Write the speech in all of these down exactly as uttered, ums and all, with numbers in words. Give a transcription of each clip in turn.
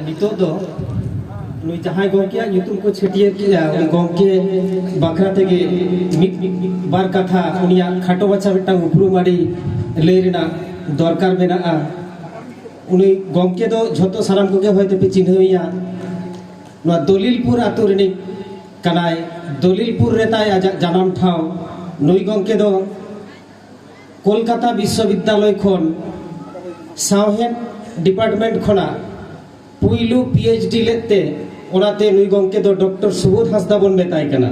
ᱱᱤᱛᱚᱜ ᱫᱚ ᱱᱩᱭ ᱡᱟᱦᱟᱸᱭ ᱜᱚᱢᱠᱮᱭᱟᱜ ᱧᱩᱛᱩᱢ ᱠᱚ ᱪᱷᱟᱹᱴᱭᱟᱹᱨ ᱠᱮᱫᱼᱟ, ᱩᱱᱤ ᱜᱚᱢᱠᱮ ᱵᱟᱠᱷᱨᱟ ᱛᱮᱜᱮ ᱢᱤᱫ ᱵᱟᱨ ᱠᱟᱛᱷᱟ, ᱩᱱᱤᱭᱟᱜ ᱠᱷᱟᱴᱚ ᱢᱟᱪᱷᱟ ᱢᱤᱫᱴᱟᱝ ᱩᱯᱨᱩᱢ ᱟᱹᱰᱤ ᱞᱟᱹᱭ ᱨᱮᱱᱟᱜ ᱫᱚᱨᱠᱟᱨ ᱢᱮᱱᱟᱜᱼᱟ᱾ ᱩᱱᱤ ᱜᱚᱢᱠᱮ ᱫᱚ ᱡᱷᱚᱛᱚ ᱥᱟᱱᱟᱢ ᱠᱚᱜᱮ ᱦᱚᱭᱛᱳ ᱯᱮ ᱪᱤᱱᱦᱟᱹᱣᱮᱭᱟ᱾ ᱱᱚᱣᱟ ᱫᱚᱞᱤᱞᱯᱩᱨ ᱟᱛᱳ ᱨᱤᱱᱤᱡ ᱠᱟᱱᱟᱭ᱾ ᱫᱚᱞᱤᱞᱯᱩᱨ ᱨᱮ ᱛᱟᱭ ᱟᱡᱟᱜ ᱡᱟᱱᱟᱢ ᱴᱷᱟᱶ᱾ ᱱᱩᱭ ᱜᱚᱢᱠᱮ ᱫᱚ ᱠᱳᱞᱠᱟᱛᱟ ᱵᱤᱥᱥᱚᱵᱤᱫᱽᱫᱟᱞᱚᱭ ᱠᱷᱚᱱ ᱥᱟᱶᱦᱮᱫ ᱰᱤᱯᱟᱨᱴᱢᱮᱱᱴ ᱠᱷᱚᱱᱟᱜ ᱯᱩᱭᱞᱩ ᱯᱤ ᱮᱭᱤᱪ ᱰᱤ ᱞᱮᱫ ᱛᱮ, ᱚᱱᱟᱛᱮ ᱱᱩᱭ ᱜᱚᱢᱠᱮ ᱫᱚ ᱰᱚᱠᱴᱚᱨ ᱥᱩᱵᱳᱫᱷ ᱦᱟᱸᱥᱫᱟ ᱵᱚᱱ ᱢᱮᱛᱟᱭ ᱠᱟᱱᱟ᱾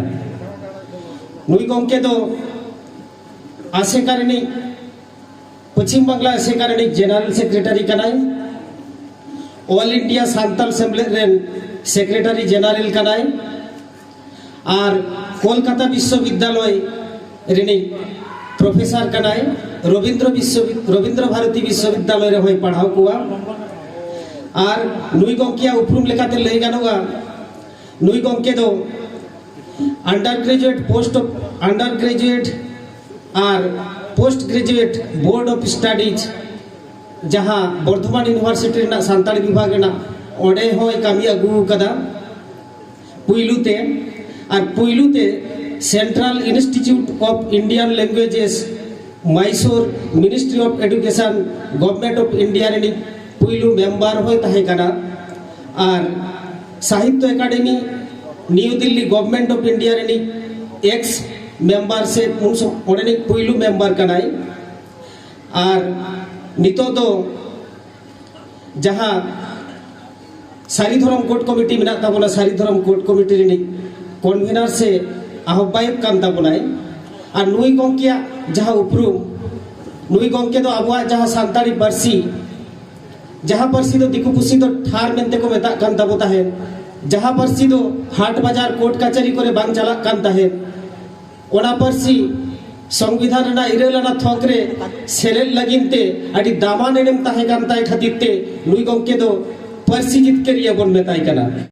ᱱᱩᱭ ᱜᱚᱢᱠᱮ ᱫᱚ ᱟᱥᱮᱠᱟ ᱨᱤᱱᱤᱡ, ᱯᱚᱪᱷᱤᱢ ᱵᱟᱝᱞᱟ ᱟᱥᱮᱠᱟ ᱨᱤᱱᱤᱡ ᱡᱮᱱᱟᱨᱮᱞ ᱥᱮᱠᱨᱮᱴᱟᱨᱤ ᱠᱟᱱᱟᱭ, ᱚᱞ ᱤᱱᱰᱤᱭᱟ ᱥᱟᱱᱛᱟᱞ ᱥᱮᱢᱞᱮᱫ ᱨᱮᱱ ᱥᱮᱠᱨᱮᱴᱟᱨᱤ ᱡᱮᱱᱟᱨᱮᱞ ᱠᱟᱱᱟᱭ, ᱟᱨ ᱠᱳᱞᱠᱟᱛᱟ ᱵᱤᱥᱥᱚᱵᱤᱫᱽᱫᱟᱞᱚᱭ ᱨᱤᱱᱤᱡ ᱯᱨᱚᱯᱷᱮᱥᱟᱨ ᱠᱟᱱᱟᱭ᱾ ᱨᱚᱵᱤᱱᱫᱨᱚ ᱵᱤᱥᱥᱚ, ᱨᱚᱵᱤᱱᱫᱨᱚ ᱵᱷᱟᱨᱚᱛᱤ ᱵᱤᱥᱥᱚᱵᱤᱫᱽᱫᱟᱞᱚᱭ ᱨᱮᱦᱚᱸᱭ ᱯᱟᱲᱦᱟᱣ ᱠᱚᱣᱟ᱾ ᱟᱨ ᱱᱩᱭ ᱜᱚᱢᱠᱮᱭᱟᱜ ᱩᱯᱨᱩᱢ ᱞᱮᱠᱟᱛᱮ ᱞᱟᱹᱭ ᱜᱟᱱᱚᱜᱼᱟ, ᱱᱩᱭ ᱜᱚᱢᱠᱮ ᱫᱚ under graduate post of under graduate R post graduate board of studies, ᱡᱟᱦᱟᱸ ᱵᱚᱨᱫᱷᱚᱢᱟᱱ ᱤᱭᱩᱱᱤᱵᱷᱟᱨᱥᱤᱴᱤ ᱨᱮᱱᱟᱜ ᱥᱟᱱᱛᱟᱲᱤ ᱵᱤᱵᱷᱟᱜᱽ ᱨᱮᱱᱟᱜ, ᱚᱸᱰᱮ ᱦᱚᱸᱭ ᱠᱟᱹᱢᱤ ᱟᱹᱜᱩ ᱟᱠᱟᱫᱟ ᱯᱩᱭᱞᱩ ᱛᱮ᱾ ᱟᱨ ᱯᱩᱭᱞᱩ ᱛᱮ central institute of Indian languages, Mysore, ministry of education, government of India ᱨᱤᱱᱤᱡ ᱯᱩᱭᱞᱩ ᱢᱮᱢᱵᱟᱨ ᱦᱚᱸᱭ ᱛᱟᱦᱮᱸ ᱠᱟᱱᱟ᱾ ᱟᱨ Sahitya Akademi, new Delhi, government of India ᱨᱤᱱᱤᱡ ᱮᱠᱥ ᱢᱮᱢᱵᱟᱨ ᱥᱮ ᱩᱱ ᱥᱚᱢ-, ᱚᱸᱰᱮᱱᱤᱡ ᱯᱩᱭᱞᱩ ᱢᱮᱢᱵᱟᱨ ᱠᱟᱱᱟᱭ᱾ ᱟᱨ ᱱᱤᱛᱚᱜ ᱫᱚ ᱡᱟᱦᱟᱸ ᱥᱟᱹᱨᱤ ᱫᱷᱚᱨᱚᱢ ᱠᱳᱰ ᱠᱚᱢᱤᱴᱤ ᱢᱮᱱᱟᱜ ᱛᱟᱵᱚᱱᱟ, ᱥᱟᱹᱨᱤ ᱫᱷᱚᱨᱚᱢ ᱠᱳᱰ ᱠᱚᱢᱤᱴᱤ ᱨᱤᱱᱤᱡ ᱠᱚᱱᱵᱷᱮᱱᱟᱨ ᱥᱮ ᱟᱦᱚᱵᱟᱭᱚᱠ ᱠᱟᱱ ᱛᱟᱵᱚᱱᱟᱭ᱾ ᱟᱨ ᱱᱩᱭ ᱜᱚᱢᱠᱮᱭᱟᱜ ᱡᱟᱦᱟᱸ ᱩᱯᱨᱩᱢ, ᱱᱩᱭ ᱜᱚᱢᱠᱮ ᱫᱚ ᱟᱵᱚᱣᱟᱜ ᱡᱟᱦᱟᱸ ᱥᱟᱱᱛᱟᱲᱤ ᱯᱟᱹᱨᱥᱤ, ᱡᱟᱦᱟᱸ ᱯᱟᱹᱨᱥᱤ ᱫᱚ ᱫᱤᱠᱩ ᱯᱩᱥᱤ ᱫᱚ ᱴᱷᱟᱨ ᱢᱮᱱᱛᱮ ᱠᱚ ᱢᱮᱛᱟᱜ ᱠᱟᱱ ᱛᱟᱵᱚ ᱛᱟᱦᱮᱸᱫ, ᱡᱟᱦᱟᱸ ᱯᱟᱹᱨᱥᱤ ᱫᱚ ᱦᱟᱴ ᱵᱟᱡᱟᱨ ᱠᱳᱨᱴ ᱠᱟᱪᱷᱟᱨᱤ ᱠᱚᱨᱮ ᱵᱟᱝ ᱪᱟᱞᱟᱜ ᱠᱟᱱ ᱛᱟᱦᱮᱸᱫ, ᱚᱱᱟ ᱯᱟᱹᱨᱥᱤ ᱥᱚᱝᱵᱤᱫᱷᱟᱱ ᱨᱮᱱᱟᱜ ᱤᱨᱟᱹᱞ ᱟᱱᱟᱜ ᱛᱷᱚᱠ ᱨᱮ ᱥᱮᱞᱮᱫ ᱞᱟᱹᱜᱤᱫ ᱛᱮ ᱟᱹᱰᱤ ᱫᱟᱢᱟᱱ ᱮᱱᱮᱢ ᱛᱟᱦᱮᱸ ᱠᱟᱱ ᱛᱟᱭ ᱠᱷᱟᱹᱛᱤᱨ ᱛᱮ ᱱᱩᱭ ᱜᱚᱢᱠᱮ ᱫᱚ ᱯᱟᱹᱨᱥᱤ ᱡᱤᱛᱠᱟᱹᱨᱤᱭᱟᱹ ᱵᱚᱱ ᱢᱮᱛᱟᱭ ᱠᱟᱱᱟ᱾